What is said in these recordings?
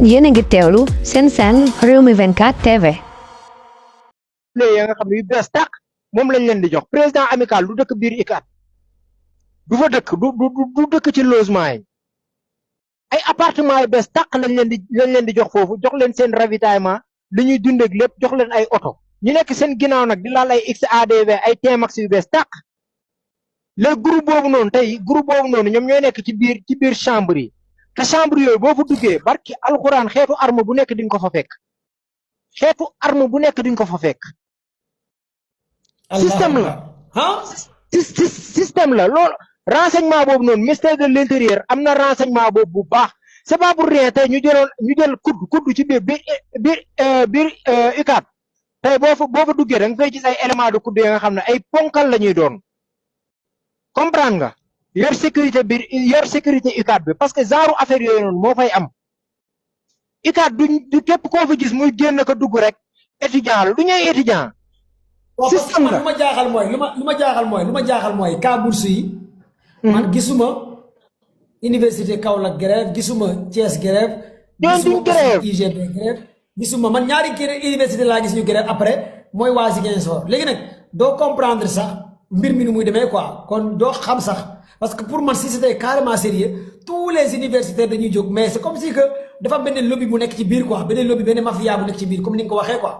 yéen a ngi teewlu seen Rewmi 24 TV. léegi ya nga xam ne yu bees tàq moom lañ leen di jox président amical du dëkk biir ICAT du fa dëkk du dëkk ci logement yi ay appartement yu bees tàq lañ leen di jox foofu jox leen seen ravitaillement li ñuy dund ak lépp jox leen ay oto ñu nekk seen ginnaaw nag di laal ay XADV ay Tmax yu bees tàq léegi groupe boobu noonu ñoom ñooy nekk ci biir chambre yi te chambre yooyu boo fa duggee barki alxuraan xeetu arme bu nekk di nga ko fa fekk xeetu arme bu nekk di nga ko fa fekk. système la système la loolu renseignement boobu noonu ministère de l'intérieur am na renseignement boobu bu baax c'est pas pour rien tey ñu jël kudd ci biir UCAD tey boo fa duggee da nga fay gis ay éléments de kudd yi nga xam ne ay ponkal la ñuy doon comprendre nga yor sécurité UCAD bi parce que genre affaire yooyu noonu moo fay am UCAD du képp koo fa gis muy génn ko dugg rek étudiant la du ñuy étudiant système la lu ma jaaxal mooy cas bourse yi. man gisuma université Kaolack grève gisuma Thiès grève. gisuma UGB grève gisuma man ñaari université laa gis ñu grève après mooy waa Ziguinchor léegi nag doo comprendre sax mbir mi nu muy demee quoi kon doo xam sax parce que pour man si c'était carrément sérieux tous les universitaires dañuy jóg mais c'est comme si que dafa benn lobby bu nekk ci biir quoi benn mafia bu nekk ci biir comme ni nga ko waxee quoi.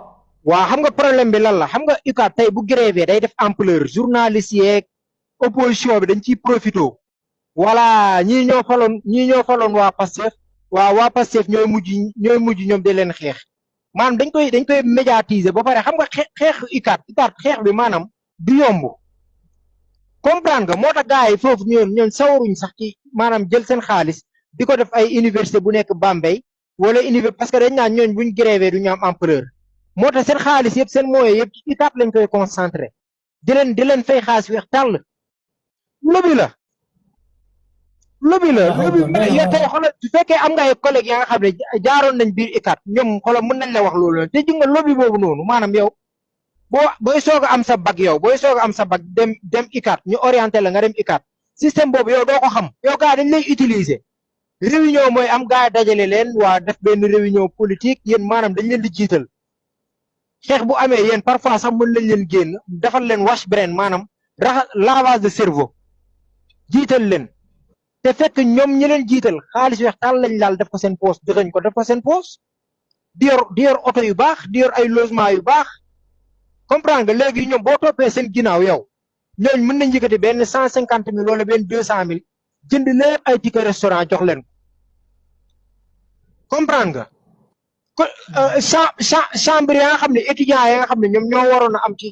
waaw xam nga problème bi lan la xam nga UCAD tey bu grévé day def ampleur journaliste yeeg opposition bi dañ ciy profito voilà ñii ñoo faloon waa Pastef ñooy mujj ñoom di leen xeex maanaam dañ koy médiatiser ba pare xam nga xeex UCAD xeex bi maanaam du yomb comprendre nga moo tax gars yi foofu ñoom sawaruñ sax ci maanaam jël seen xaalis di ko def ay université bu nekk Bambey wala université parce que dañ naan ñooñ buñ grévé du ñu am ampleur moo tax seen xaalis yëpp seen moyens yëpp ci UCAD lañ koy concentré di leen fay xaalis weex tàll lobby la yow tey xoolal su fekkee am nga ay collègues ya nga xam ne jaaroon nañ biir UCAD ñoom xoolal mën nañ la wax loolu te ji nga lobby boobu noonu maanaam yow booy soog a am sa bac dem UCAD ñu orienté la nga dem UCAD système boobu yow doo ko xam yow gars dañ lay utiliser réunion mooy am gars dajale leen waa def benn réunion politique yéen maanaam dañ leen di jiital xeex bu amee yéen parfois sax mën lañ leen génn defal leen wash brain maanaam lavage de cerveau jiital leen te fekk ñoom ñi leen jiital xaalis weex taal lañ laal def ko seen poos joxeñ ko def ko seen poos di yor oto yu baax di yor ay logement yu baax comprendre nga léegi ñoom boo toppee seen ginnaaw yow ñooñ mën nañ yëkkati benn 150 000 wala benn 200 000 jënd lépp ay ticket restaurant jox leen comprendre nga chambre ya nga xam ne étudiants ya nga xam ne ñoom ñoo waroon a am ci